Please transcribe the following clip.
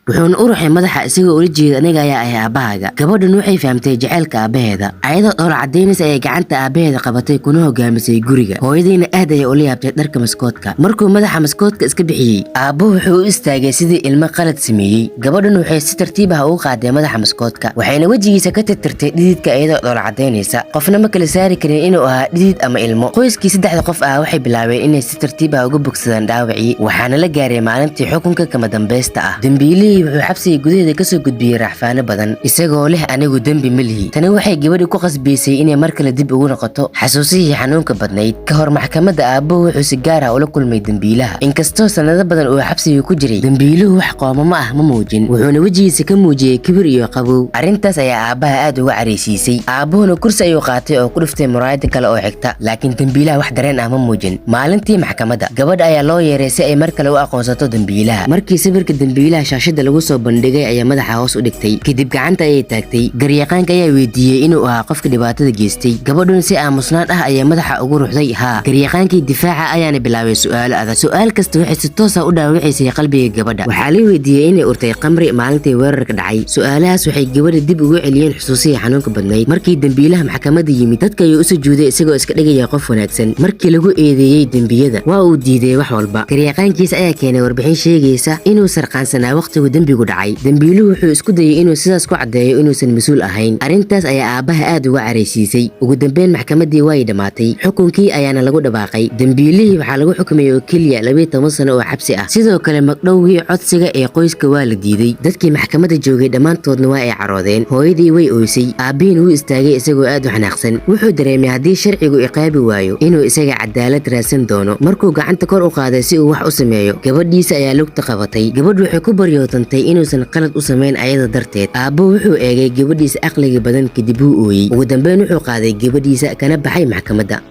Wuxuuna u ruxay madaxa isagoo ula jeeda, "Aniga ayaa ahay aabbahaaga." Gabadhan waxay fahamtay jaceylka aabaheeda. Ayadoo dhoola cadaynaysa ayay gacanta aabaheeda qabatay kuna hogaamisay guriga. Hooyadiina aad ayay ula yaabtay dharka maskoodka. Markuu madaxa maskoodka iska bixiyey, aabbuhu wuxuu u istaagay sidii ilmo qalad sameeyey. Gabadhan waxay si tartiib ah ugu qaaday madaxa maskoodka, waxayna wejigiisa ka tirtirtay dhididka iyadoo dhoola cadaynaysa. Qofna ma kala saari karin inuu ahaa dhidid ama ilmo. Qoyskii saddexda qof ah waxay bilaabeen inay si tartiib ah uga bogsadaan dhaawacii, waxaana la gaaray maalintii xukunka kama dambaysta ah. Dembiilihii wuxuu xabsiga gudaheeda kasoo gudbiyey racfaano badan, isagoo leh, "Anigu dembi ma lihi." Tani waxay gabadhi ku qasbaysay inay mar kale dib ugu noqoto xasuusihii xanuunka badnayd. Ka hor maxkamadda, aabbuhu wuxuu si gaar ah ula kulmay dembiilaha. Inkastoo sanado badan uu xabsiga ku jiray, dembiiluhu wax qoomamo ah ma muujin, wuxuuna wejigiisa ka muujiyey kibir iyo qabow. Arrintaas ayaa aabbaha aad uga caraysiisay. Aabbuhuna kursi ayuu qaatay oo ku dhuftay muraayada kale oo xigta, laakiin dembiilaha wax dareen ah ma muujin. Maalintii maxkamadda, gabadha ayaa loo yeeray si ay mar kale u aqoonsato dembiilaha. Markii sawirka dembiilaha shaashada lagu soo bandhigay ayaa madaxa hoos u dhigtay, kadib gacanta ayay taagtay. Garyaqaanka ayaa weydiiyey inuu ahaa qofka dhibaatada geystay. Gabadhuna si aamusnaan ah ayaa madaxa ugu ruxday haa. Garyaqaankii difaaca ayaana bilaabay su'aalo adag. Su'aal kasta waxay si toos ah u dhaawacaysay qalbiga gabadha. Waxaa la weydiiyey inay urtay qamri maalintii weerarka dhacay. Su'aalahaas waxay gabadha dib ugu celiyeen xusuusihii xanuunka badnayd. Markii dembiilaha maxkamadda yimid, dadka ayuu u sujuuday isagoo iska dhigaya qof wanaagsan. Markii lagu eedeeyey dembiyada, waa uu diiday wax walba. Garyaqaankiisa ayaa keenay warbixin sheegaysa inuu sarqaansanaa waqtigu dembigu dhacay. Dembiiluhu wuxuu isku dayey inuu sidaas ku caddeeyo inuusan mas-uul ahayn. Arrintaas ayaa aabbaha aad uga caraysiisay. Ugu dambeyn maxkamaddii way dhammaatay, xukunkii ayaana lagu dhawaaqay. Dembiilihii waxaa lagu xukumay oo keliya 12 sano oo xabsi ah. Sidoo kale magdhowgii codsiga ee qoyska waa la diiday. Dadkii maxkamadda joogay dhammaantoodna waa ay caroodeen. Hooyadii way oysay, aabbihiin wuu istaagay isagoo aad u xanaaqsan. Wuxuu dareemay haddii sharcigu iqaabi waayo inuu isaga cadaalad raadsan doono. Markuu gacanta kor u qaaday si uu wax u sameeyo, gabadhiisa ayaa lugta qabatay. Gabadhu waxay ku baryootantay inuusan qalad u samayn ayada darteed. Aabbuhu wuxuu eegay gabadhiisa aqliga badan, kadib wuu ooyey. Ugu dambeyn wuxuu qaaday gabadhiisa kana baxay maxkamadda.